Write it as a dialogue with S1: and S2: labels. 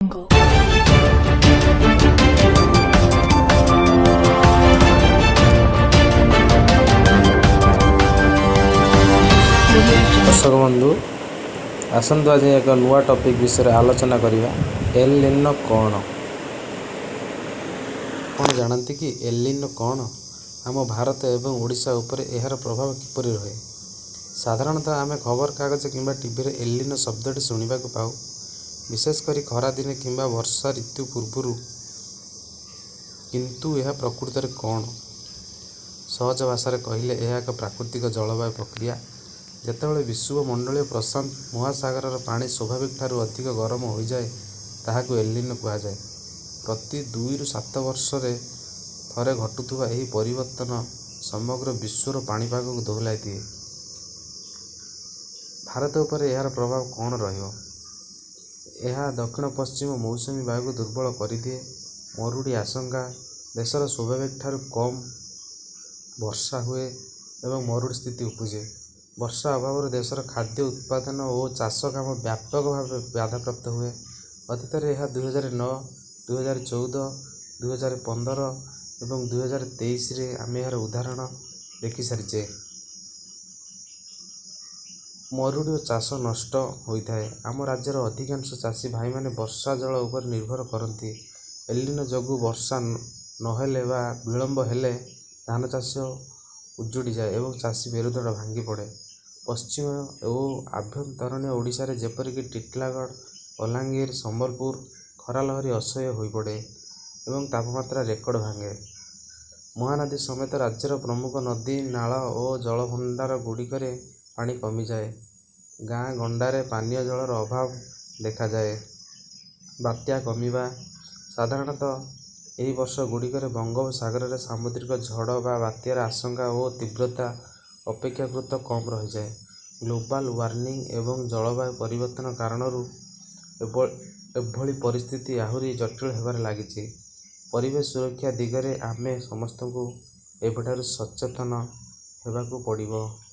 S1: Jungle.
S2: ଦର୍ଶକ ବନ୍ଧୁ, ଆସନ୍ତୁ ଆଜି ଏକ ନୂଆ ଟପିକ୍ ବିଷୟରେ ଆଲୋଚନା କରିବା। ଏଲ୍ ନିନୋ କ'ଣ? ଆପଣ ଜାଣନ୍ତି କି ଏଲ୍ ନିନୋ କ'ଣ? ଆମ ଭାରତ ଏବଂ ଓଡ଼ିଶା ଉପରେ ଏହାର ପ୍ରଭାବ କିପରି ରହେ? ସାଧାରଣତଃ ଆମେ ଖବରକାଗଜ କିମ୍ବା ଟିଭିରେ ଏଲ୍ ନିନୋ ଶବ୍ଦଟି ଶୁଣିବାକୁ ପାଉ, ବିଶେଷ କରି ଖରାଦିନେ କିମ୍ବା ବର୍ଷା ଋତୁ ପୂର୍ବରୁ। କିନ୍ତୁ ଏହା ପ୍ରକୃତରେ କ'ଣ? ସହଜ ଭାଷାରେ କହିଲେ, ଏହା ଏକ ପ୍ରାକୃତିକ ଜଳବାୟୁ ପ୍ରକ୍ରିୟା, ଯେତେବେଳେ ବିଷୁବ ମଣ୍ଡଳୀୟ ପ୍ରଶାନ୍ତ ମହାସାଗରର ପାଣି ସ୍ୱାଭାବିକଠାରୁ ଅଧିକ ଗରମ ହୋଇଯାଏ, ତାହାକୁ ଏଲ୍ ନିନୋ କୁହାଯାଏ। ପ୍ରତି 2ରୁ 7 ବର୍ଷରେ ଥରେ ଘଟୁଥିବା ଏହି ପରିବର୍ତ୍ତନ ସମଗ୍ର ବିଶ୍ୱର ପାଣିପାଗକୁ ଦୋହଲାଇ ଦିଏ। ଭାରତ ଉପରେ ଏହାର ପ୍ରଭାବ କ'ଣ ରହିବ? ଏହା ଦକ୍ଷିଣ-ପଶ୍ଚିମ ମୌସୁମୀ ବାୟୁକୁ ଦୁର୍ବଳ କରିଦିଏ। ମରୁଡ଼ି ଆଶଙ୍କା: ଦେଶରେ ସ୍ୱାଭାବିକଠାରୁ କମ୍ ବର୍ଷା ହୁଏ ଏବଂ ମରୁଡ଼ି ସ୍ଥିତି ଉପୁଜେ। ବର୍ଷା ଅଭାବରୁ ଦେଶର ଖାଦ୍ୟ ଉତ୍ପାଦନ ଓ ଚାଷ କାମ ବ୍ୟାପକ ଭାବେ ବାଧାପ୍ରାପ୍ତ ହୁଏ। ଅତୀତରେ ଏହା 2009, 2014, 2015 ଏବଂ 2023ରେ ଆମେ ଏହାର ଉଦାହରଣ ଦେଖିସାରିଛେ। ମରୁଡ଼ି ଓ ଚାଷ ନଷ୍ଟ ହୋଇଥାଏ। ଆମ ରାଜ୍ୟର ଅଧିକାଂଶ ଚାଷୀ ଭାଇମାନେ ବର୍ଷା ଜଳ ଉପରେ ନିର୍ଭର କରନ୍ତି। ଏଲ୍ ନିନୋ ଯୋଗୁଁ ବର୍ଷା ନହେଲେ ବା ବିଳମ୍ବ ହେଲେ ଧାନ ଚାଷ ଉଜୁଡ଼ିଯାଏ ଏବଂ ଚାଷୀ ମେରୁଦଣ୍ଡ ଭାଙ୍ଗିପଡ଼େ। ପଶ୍ଚିମ ଓ ଆଭ୍ୟନ୍ତରୀଣ ଓଡ଼ିଶାରେ, ଯେପରିକି ଟିଟିଲାଗଡ଼, ବଲାଙ୍ଗୀର, ସମ୍ବଲପୁର, ଖରା ଲହରୀ ଅସହ୍ୟ ହୋଇପଡ଼େ ଏବଂ ତାପମାତ୍ରା ରେକର୍ଡ ଭାଙ୍ଗେ। ମହାନଦୀ ସମେତ ରାଜ୍ୟର ପ୍ରମୁଖ ନଦୀ, ନାଳ ଓ ଜଳଭଣ୍ଡାରଗୁଡ଼ିକରେ ପାଣି କମିଯାଏ। ଗାଁ ଗଣ୍ଡାରେ ପାନୀୟ ଜଳର ଅଭାବ ଦେଖାଯାଏ। ବାତ୍ୟା କମିବା: ସାଧାରଣତଃ ଏହି ବର୍ଷଗୁଡ଼ିକରେ ବଙ୍ଗୋପସାଗରରେ ସାମୁଦ୍ରିକ ଝଡ଼ ବା ବାତ୍ୟାର ଆଶଙ୍କା ଓ ତୀବ୍ରତା ଅପେକ୍ଷାକୃତ କମ୍ ରହିଥାଏ। ଗ୍ଲୋବାଲ ୱାର୍ମିଂ ଏବଂ ଜଳବାୟୁ ପରିବର୍ତ୍ତନ କାରଣରୁ ଏଭଳି ପରିସ୍ଥିତି ଆହୁରି ଜଟିଳ ହେବାରେ ଲାଗିଛି। ପରିବେଶ ସୁରକ୍ଷା ଦିଗରେ ଆମ ସମସ୍ତଙ୍କୁ ଏବେଠାରୁ ସଚେତନ ହେବାକୁ ପଡ଼ିବ।